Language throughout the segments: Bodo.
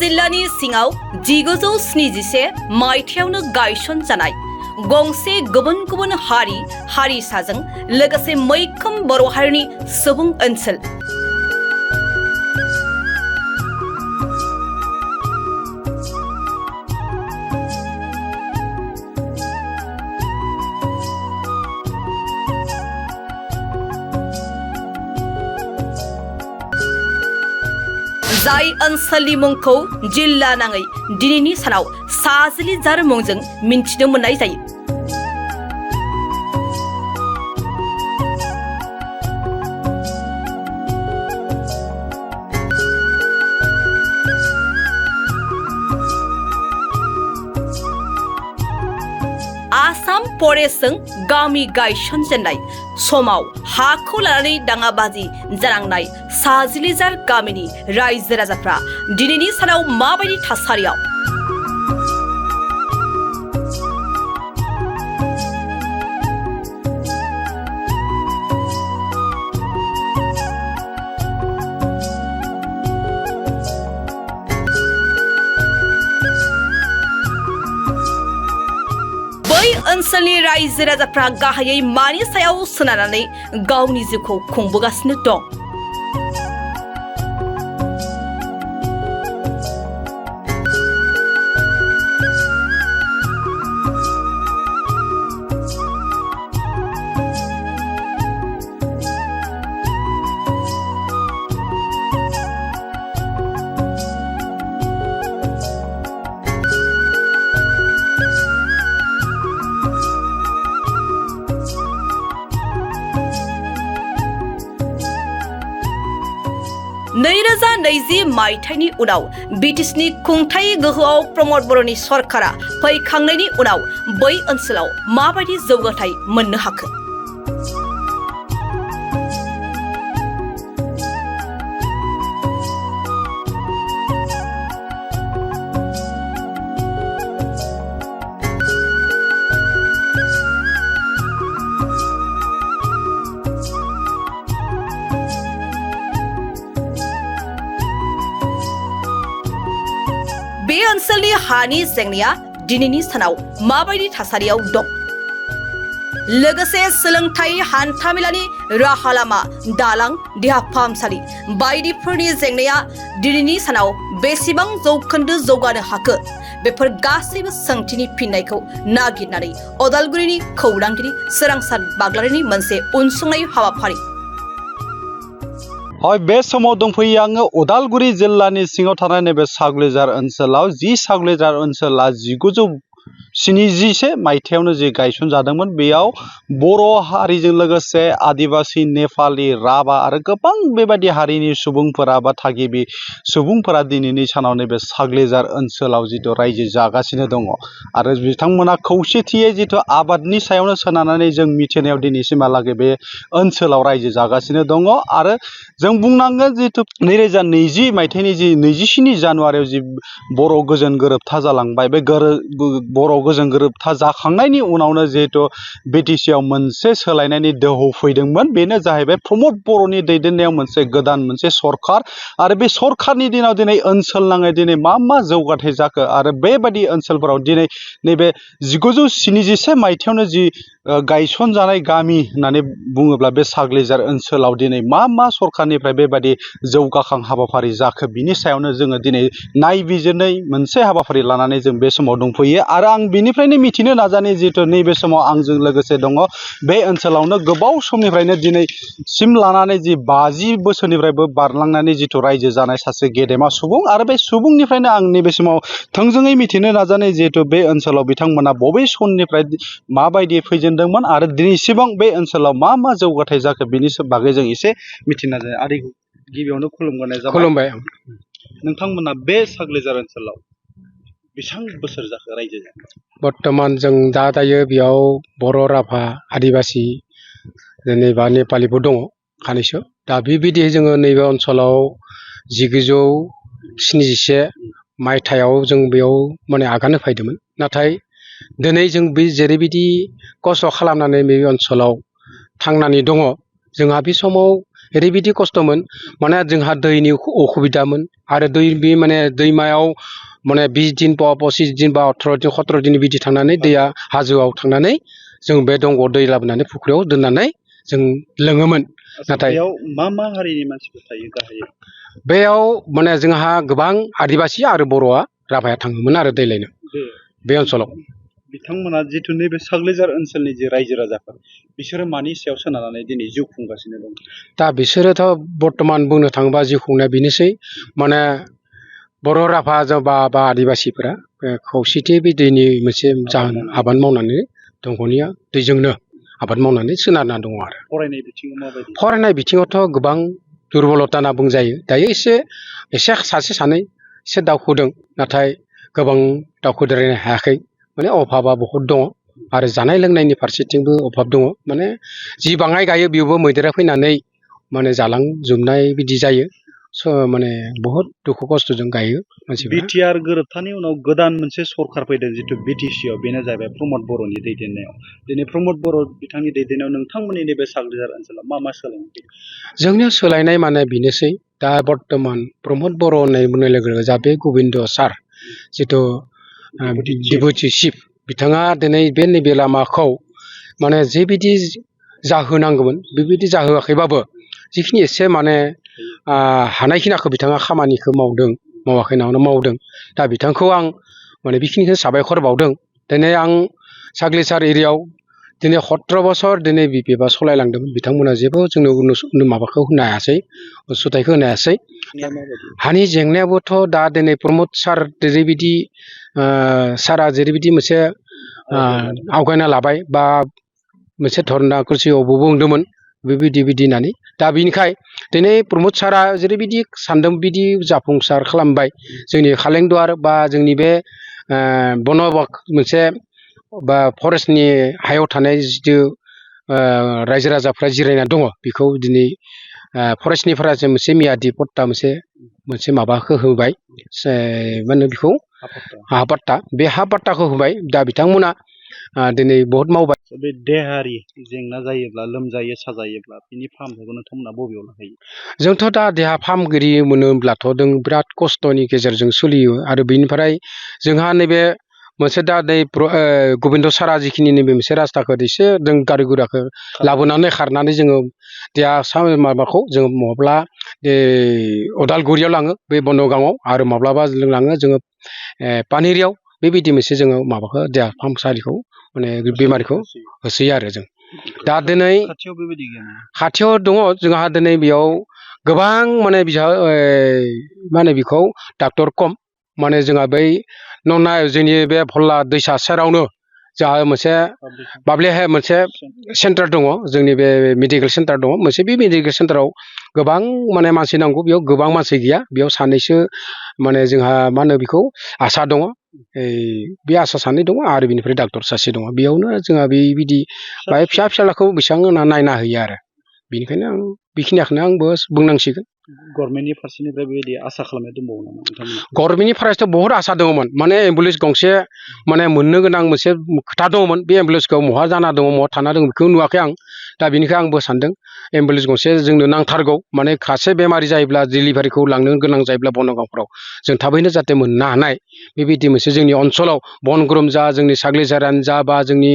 जिल्लानि सिङाव 1971 मायथाइयावनो गायसन जानाय गंसे गुबुन गुबुन हारि हारिसाजों लोगोसे मैखोम बर' हारिनि सुबुं ओनसोल। जाय ओनसोलनि मुंखौ जिल्ला नाङै दिनैनि सानाव साजिलिजार मुंजों मिन्थिनो मोननाय जायो। आसाम फरेस्टजों गामि गायसनजेननाय समाव हाखौ लानानै दाङाबाजि जानांनाय साजिलिजार गामिनि रायजो राजाफ्रा दिनैनि सानाव माबायदि थासारियाव? बै ओनसोलनि रायजो राजाफ्रा गाहायै मानि सायाव सोनारनानै गावनि जिउखौ खुंबोगासिनो दं? नैरोजा 20 मायथाइनि उनाव बिटिसिनि खुंथाय गोहोआव प्रमद बर'नि सरकारा फैखांनायनि उनाव बै ओनसोलाव माबायदि जौगाथाय मोननो हाखो? बे ओनसोलनि हानि जेंनाया दिनैनि सानाव माबायदि थासारियाव दं? लोगोसे सोलोंथाइ, हान्थामेलानि राहा लामा, दालां, देहा फाहामसालि बायदिफोरनि जेंनाया दिनैनि सानाव बेसेबां जौखोन्दो जौगानो हाखो? बेफोर गासैबो सोंथिनि फिननायखौ नागिरनानै अदालगुरिनि खौरांगिरि सोरांसार बाग्लारिनि मोनसे उनसंनाय हाबाफारि। बे समाव दंफैयो आङो उदालगुरि जिल्लानि सिङाव थानाय नैबे सागुलिजार ओनसोलाव। जि सागुलिजार ओनसोला 1971 मायथाइयावनो जि गायसनजादोंमोन, बेयाव बर' हारिजों लोगोसे आदिबासि, नेपालि, राभा आरो गोबां बेबायदि हारिनि सुबुंफोरा बा थागिबि सुबुंफोरा दिनैनि सानाव नैबे सागुलिजार ओनसोलाव जिथु रायजो जागासिनो दङ आरो बिथांमोना खौसेथियै जिथु आबादनि सायावनो सोनारनानै जों मिथिनायाव दिनैसिमहालागै बे ओनसोलाव रायजो जागासिनो दङ। आरो जों बुंनांगोन जिथु 2020 मायथाइनि जि 27 जानुवारियाव जि बर' गोजोन गोरोबथा जालांबाय, बे बर' गोजोन गोरोबथा जाखांनायनि उनावनो जिहेतु बिटिसिआव मोनसे सोलायनायनि दोहौ फैदोंमोन। बेनो जाहैबाय प्रमद बर'नि दैदेननायाव मोनसे गोदान मोनसे सरखार। आरो बे सरखारनि दिनाव दिनै ओनसोल नाङै दिनै मा जौगाथाय जाखो आरो बेबायदि ओनसोलफोराव दिनै नैबे 1971 मायथाइयावनो जि गायसनजानाय गामि होननानै बुङोब्ला बे सागुलिजार ओनसोलाव दिनै मा सरखारनिफ्राय बेबायदि जौगाखां हाबाफारि जाखो, बिनि सायावनो जोङो दिनै नायबिजिरनाय मोनसे हाबाफारि लानानै जों बे समाव दंफैयो। आरो आं बिनिफ्रायनो मिथिनो नाजानाय जिहेतु नैबे समाव आंजों लोगोसे दङ बे ओनसोलावनो गोबाव समनिफ्रायनो दिनैसिम लानानै जि 50 बोसोरनिफ्रायबो बारलांनानै जिथु रायजो जानाय सासे गेदेमा सुबुं। आरो बे सुबुंनिफ्रायनो आं नैबे समाव थोंजोङै मिथिनो नाजानाय जिहेतु बे ओनसोलाव बिथांमोना बबे समनिफ्राय माबायदि फैजेनदोंमोन आरो दिनैसिबां बे ओनसोलाव मा जौगाथाय जाखो, बिनि बागै जों एसे मिथिनो नाजायो। आरो गिबियावनो खुलुमग्रोनाय जाबाय। खुलुमबाय। नोंथांमोना बे सागुलिजार ओनसोलाव बेसेबां बोसोर जाखो रायजो जानो? बर्तमान जों दायो बेयाव बर', राभा, आदिबासि जेनेबा नेपालिबो दङ खानैसो। दा बेबायदि जोङो नैबे ओनसोलाव 1971 मायथाइयाव जों बेयाव माने आगान होफैदोंमोन। नाथाय दिनै जों बे जेरैबायदि खस्थ' खालामनानै बे ओनसोलाव थांनानै दङ, जोंहा बे समाव ओरैबायदि खस्थ'मोन माने जोंहा दैनि असुबिदामोन आरो दै बे माने दैमायाव माने 20 दिन बा 25 दिन बा 18 दिन 17 दिन बिदि थांनानै दैया हाजोआव थांनानै जों बे दंग'आव दै लाबोनानै फुख्रियाव दोननानै जों लोङोमोन। नाथाय बेयाव मा हारिनि मानसिफोर थायो गाहायै? बेयाव माने जोंहा गोबां आदिबासि आरो बर'आ राभाया थाङोमोन आरो दै लायनो बे ओनसोलाव। बिथांमोना जिथु नैबे साग्लिजार ओनसोलनि जे रायजो राजाफोर बिसोरो मानि सायाव सोनारनानै दिनै जिउ खुंगासिनो दं? दा बिसोरोथ' बर्थमान बुंनो थाङोबा जिउ खुंनाया बेनोसै माने बर' राभा बा आदिबासिफोरा खौसेथि बे दैनि मोनसे जाहोन आबाद मावनानै दंग'निया दैजोंनो आबाद मावनानै सोनारना दङ आरो। फरायनाय बिथिङाव माबायदि? फरायनाय बिथिङावथ' गोबां दुरबलता होनना बुंजायो। दायो एसे सासे सानै एसे दावखोदों नाथाय गोबां दावखोद्रायनो हायाखै माने अभाबा बहुद दङ आरो जानाय लोंनायनि फारसेथिंबो अभाब दङ माने जि बाङाय गायो बेयावबो मैदेरा फैनानै माने जालांजोबनाय बिदि जायो माने बहुद दुखु खस्थ'जों गायो मानसिफ्रा। बिटिआर गोरोबथानि उनाव गोदान मोनसे सरखार फैदों जिथु बिटिसिआव बेनो जाहैबाय प्रमद बर'नि दैदेननायाव। दिनै प्रमद बर' बिथांनि दैदेननायाव नोंथांमोननि नैबे साग्लिजार ओनसोलाव मा सोलायनाय फैदों? जोंनियाव सोलायनाय माने बेनोसै दा बर्थमान प्रमद बर' होननाय बुंनाय लोगो लोगो जा बे गबिन्द सार जिथु डेपुटि चिफ बिथाङा दिनै बे नैबे लामाखौ माने जेबायदि जाहोनांगौमोन बेबायदि जाहोआखैबाबो जिखिनि एसे माने हानायखिनिखौ बिथाङा खामानिखौ मावाखै नङा मावदों। दा बिथांखौ आं माने बेखिनिखौ साबायखर बावदों। दिनै आं साग्लिसार एरियायाव दिनै 17 बोसोर दिनै बिपिएफआ सालायलांदोंमोन बिथांमोना जेबो जोंनो माबाखौ होनो हायासै अनसुंथाइखौ होनो हायासै। हानि जेंनायाबोथ' दा दिनै प्रमद सार जेरैबायदि सारा जेरैबायदि मोनसे आवगायना लाबाय बा मोनसे धरना कुर्सियावबो बुंदोंमोन बिदि होननानै दा बिनिखाय दिनै प्रमद सारा जेरैबायदि सानदों बिदि जाफुंसार खालामबाय। जोंनि खालेंदुवार बा जोंनि बे बन मोनसे बा फरेस्टनि हायाव थानाय जिथु रायजो राजाफ्रा जिरायना दङ बेखौ दिनै फरेस्टनिफ्राय मोनसे मियादि पट्टा मोनसे माबाखौ होबाय मा होनो बेखौ हा पाट्टा बे हा पाट्टाखौ होबाय। दा बिथांमोना दिनै बहुद मावबाय। बे देहायारि जेंना जायोब्ला लोमजायो साजायोब्ला बिनि फाहामथायखौ नोंथांमोना बबेयाव लाहैयो? जोंथ' दा देहा फाहामगिरि मोनोब्लाथ' जों बिराद खस्थ'नि गेजेरजों सोलियो आरो बेनिफ्राय जोंहा नैबे मोनसे दा नै गबिन्द सारा जिखिनि नैबे मोनसे रास्ताखौ एसे जों गारि गुराखौ लाबोनानै खारनानै जोङो देहा माबाखौ जोङो माब्ला अदालगुरियाव लाङो बे बनगावआव आरो माब्लाबा लाङो जोङो पानेरियाव बेबायदि मोनसे जोङो माबाखौ देहा फाहामसालिखौ माने बेमारिखौ होसोयो आरो जों दा दिनै खाथियाव दङ जोंहा दिनै बेयाव गोबां माने मा होनो बेखौ डाक्टर खम माने जोंहा बै नना जोंनि बे भल्ला दैसा सेरावनो जोंहा मोनसे बाब्लिहाय मोनसे सेन्टार दङ जोंनि बे मेडिकेल सेन्टार दङ मोनसे बे मेडिकेल सेन्टाराव गोबां माने मानसि नांगौ बेयाव गोबां मानसि गैया बेयाव सानैसो माने जोंहा मा होनो बेखौ आसा दङ बे आसा सानै दङ आरो बेनिफ्राय डाक्टर सासे दङ बेयावनो जोंहा बेबायदि बाहाय फिसालाखौ बेसेबां होना नायना होयो आरो बेनिखायनो आं बेखिनिखौनो आंबो बुंनांसिगोन। गभर्नमेन्टनि फारसेनिफ्राय बेबायदि आसा खालामनाय दंबावो नामा नोंथांमोना? गभर्नमेन्टनि फारसेथ' बहुत आसा दङमोन माने एम्बुलेन्स गंसे माने मोननो गोनां मोनसे खोथा दङमोन बे एम्बुलेन्सखौ बहा जाना दङ बहा थाना दङ बेखौ नुवाखै आं। दा बेनिखाय आंबो सानदों एम्बुलेन्स गंसे जोंनो नांथारगौ माने सासे बेमारि जायोब्ला डिलिभारिखौ लांनो गोनां जायोब्ला बनगावफ्राव जों थाबैनो जाहाथे मोननो हानाय बेबायदि मोनसे जोंनि ओनसोलाव बनगुरुम जा जोंनि साग्लिजारानो जा बा जोंनि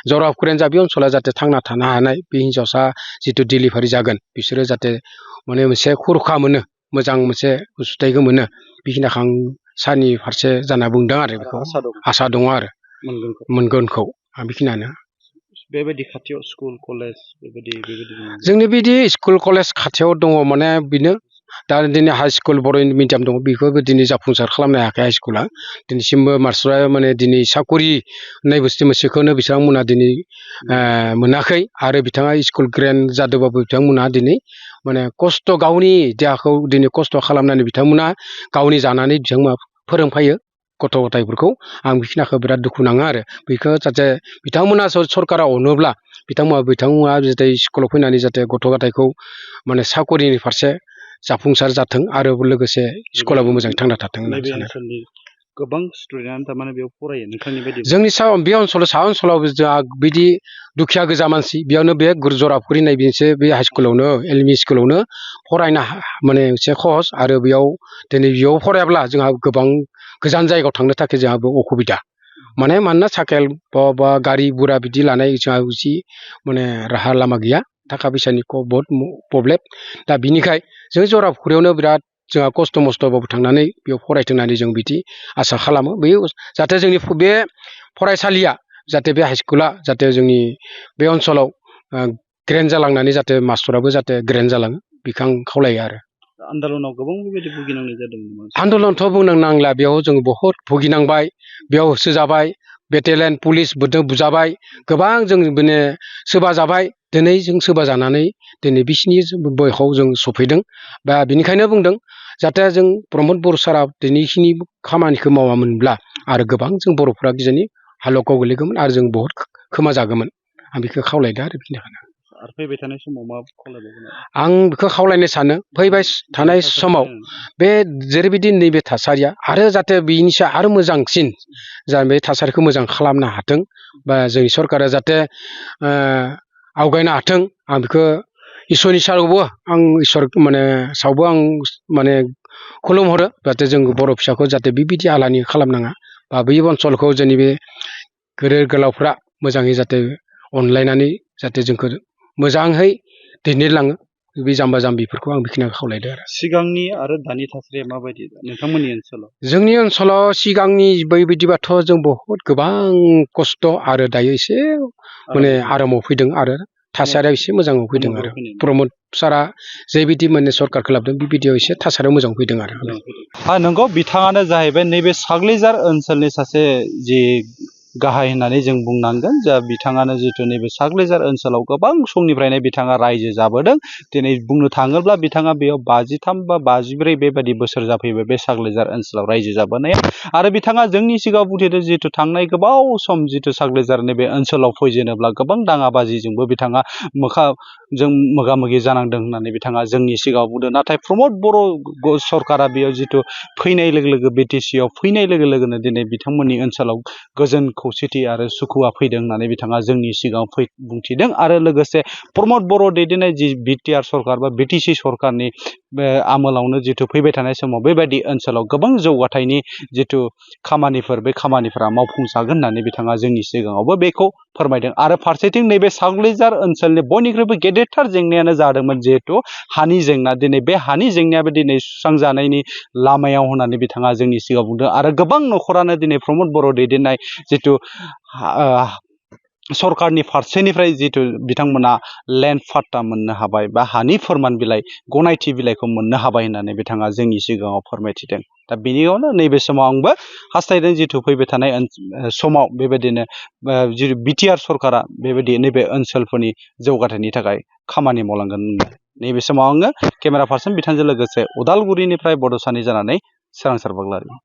जराफुख्रियानो जा बे ओनसोला जाहाथे थांना थानो हानाय बे हिन्जावसा जिथु डिलिभारि जागोन बिसोरो जाहाथे माने मोनसे खुरखा मोनो मोजां मोनसे उसुंथाइखौ मोनो बेखिनिखौ आं सारनि फारसे जाना बुंदों आरो बेखौ आसा दङ आरो मोनगोनखौ आं बेखिनियानो। बेबायदि खाथियाव स्कुल कलेज बेबायदि जोंनि बिदि स्कुल कलेज खाथियाव दङ माने बेनो दा दिनै हाइ स्कुल बर' मिडियाम दङ बेखौबो दिनै जाफुंसार खालामनो हायाखै हाइ स्कुला दिनैसिमबो मास्टारा माने दिनै साकरि होननाय बुस्थु मोनसेखौनो बिथांमोना दिनै मोनाखै आरो बिथाङा स्कुल ग्रेन्ड जादोंबाबो बिथांमोना दिनै माने खस्थ' गावनि देहाखौ दिनै खस्थ' खालामनानै बिथांमोना गावनि जानानै बिथांमोना फोरोंफायो गथ' गथायफोरखौ आं बेखिनिखौ बिराद दुखु नाङो आरो बेखौ जाहाथे बिथांमोना सरकारा अनोब्ला बिथांमोना जाहाथे स्कुलाव फैनानै जाहाथे गथ' गथायखौ माने साकरिनि फारसे जाफुंसार जाथों आरो लोगोसे स्कुलाबो मोजाङै थांना थाथों होननानै सानो। गोबां स्टुडेन्टआनो थारमाने बेयाव फरायो नोंथांनि बायदि जोंनि बे ओनसोलाव सा ओनसोलाव जोंहा बिदि दुखिया गोजा मानसि बेयावनो बे जराफुरि होननाय मोनसे बे हाइ स्कुलावनो एलएमइ स्कुलावनो फरायनो माने एसे खहस आरो बेयाव दिनै बेयाव फरायाब्ला जोंहा गोबां गोजान जायगायाव थांनो थाखाय जोंहाबो असुबिदा मानोना साइकेल बा गारि गुरा बिदि लानाय जोंहा एसे माने राहा लामा गैया थाखा फैसानि बहुत प्रब्लेम दा बिनिखाय जों जराफुरियावनो बिराद जोंहा खस्थ' मस्थ'बाबो थांनानै बेयाव फरायथों होननानै जों बिदि आसा खालामो बे जाहाथे जोंनि बे फरायसालिया जाहाथे बे हाइ स्कुला जाहाथे जोंनि बे ओनसोलाव ग्रेन्ड जालांनानै जाहाथे मास्टराबो जाहाथे ग्रेन्ड जालाङो बेखौ आं खावलायो आरो आन्दलनाव गोबां बेबायदि भुगिनांनाय जादोंमोन आन्दलनथ' बुंनो नांला बेयाव जों बहुद भुगिनांबाय बेयाव होसोजाबाय बेटेलियान पुलिसबोजों बुजाबाय गोबां जों माने सोबा जाबाय दिनै जों सोबा जानानै दिनै बिसिनि बयसआव जों सफैदों दा बिनिखायनो बुंदों जाहाथे जों प्रमद बर' सारा दिनैखिनि खामानिखौ मावामोनब्ला आरो गोबां जों बर'फ्रा बिदिनो हालोकाव गोलैगौमोन आरो जों बहुद खोमा जागौमोन आं बेखौ खावलायदों आरो बेनिखायनो आरो फैबाय थानाय समाव मा खावलायबावगोन आं बेखौ खावलायनो सानो फैबाय थानाय समाव बे जेरैबायदि नैबे थासारिया आरो जाहाथे बेनिसाय आरो मोजांसिन जा बे थासारिखौ मोजां खालामनो हाथों बा जोंनि सरकारा जाहाथे आवगायनो हाथों आं बेखौ इसोरनि सायावबो आं इसोर माने सायावबो आं माने खुलुमहरो जाहाथे जों बर' फिसाखौ जाहाथे बेबायदि आलानि खालामनाङा बा बै ओनसोलखौ जोंनि बे गेदेर गोलावफ्रा मोजाङै जाहाथे अनलायनानै जाहाथे जोंखौ मोजाङै दैदेनलाङो बे जाम्बा जाम्बिफोरखौ आं बेखिनिखौ खावलायदों आरो सिगांनि आरो दानि थासारिया माबायदि नोंथांमोननि ओनसोलाव जोंनि ओनसोलाव सिगांनि बेबायदिबाथ' जों बहुद गोबां खस्थ' आरो दायो एसे माने आरामाव फैदों आरो थासारिया एसे मोजाङाव फैदों आरो प्रमद सारा जेबायदि माने सरकारखौ लाबोदों बेबायदियाव एसे थासारियाव मोजां फैदों आरो नंगौ बिथाङानो जाहैबाय नैबे साग्लिजार ओनसोलनि सासे जि गाहाय होननानै जों बुंनांगोन जा बिथाङानो जिथु नैबे साग्लिजार ओनसोलाव गोबां समनिफ्रायनो बिथाङा रायजो जाबोदों दिनै बुंनो थाङोब्ला बिथाङा बेयाव 53 बा 54 बेबायदि बोसोर जाफैबाय बे साग्लिजार ओनसोलाव रायजो जाबोनाया आरो बिथाङा जोंनि सिगाङाव बुंथिदों जिथु थांनाय गोबाव सम जिथु साग्लिजार नैबे ओनसोलाव फैजेनोब्ला गोबां दाङाबाजिजोंबो बिथाङा मोगा मोगि जानांदों होननानै बिथाङा जोंनि सिगाङाव बुंदों नाथाय प्रमद बर' सरकारा बेयाव जिथु फैनाय लोगो लोगो बिटिसिआव फैनाय लोगो लोगोनो दिनै बिथांमोननि ओनसोलाव गोजोन खौसेथि आरो सुखुआ फैदों होननानै बिथाङा जोंनि सिगाङाव बुंथिदों आरो लोगोसे प्रमद बर' दैदेननाय जि बिटिआर सरकार बा बिटिसि सरकारनि आमोलावनो जिथु फैबाय थानाय समाव बेबायदि ओनसोलाव गोबां जौगाथायनि जिथु खामानिफोर बे खामानिफोरा मावफुंजागोन होननानै बिथाङा जोंनि सिगाङावबो बेखौ फोरमायदों आरो फारसेथिं नैबे साग्लिजार ओनसोलनि बयनिख्रुइबो गेदेरथार जेंनायानो जादोंमोन जिहेथु हानि जेंना दिनै बे हानि जेंनायाबो दिनै सुस्रांजानायनि लामायाव होननानै बिथाङा जोंनि सिगाङाव बुंदों आरो गोबां न'खरानो दिनै प्रमद बर' दैदेननाय जिथु सरकारनि फारसेनिफ्राय जिथु बिथांमोना लेन्ड फाट्टा मोननो हाबाय बा हानि फोरमान बिलाइ गनायथि बिलाइखौ मोननो हाबाय होननानै बिथाङा जोंनि सिगाङाव फोरमायथिदों दा बेनियावनो नैबे समाव आंबो हास्थायदों जिथु फैबाय थानाय समाव बेबायदिनो जिथु बिटिआर सरकारा बेबायदि नैबे ओनसोलफोरनि जौगाथायनि थाखाय खामानि मावलांगोन नैबे समाव आङो केमेरा पार्सन बिथांजों लोगोसे उदालगुरिनिफ्राय बड'सानि जानानै सोरांसार बाग्लारि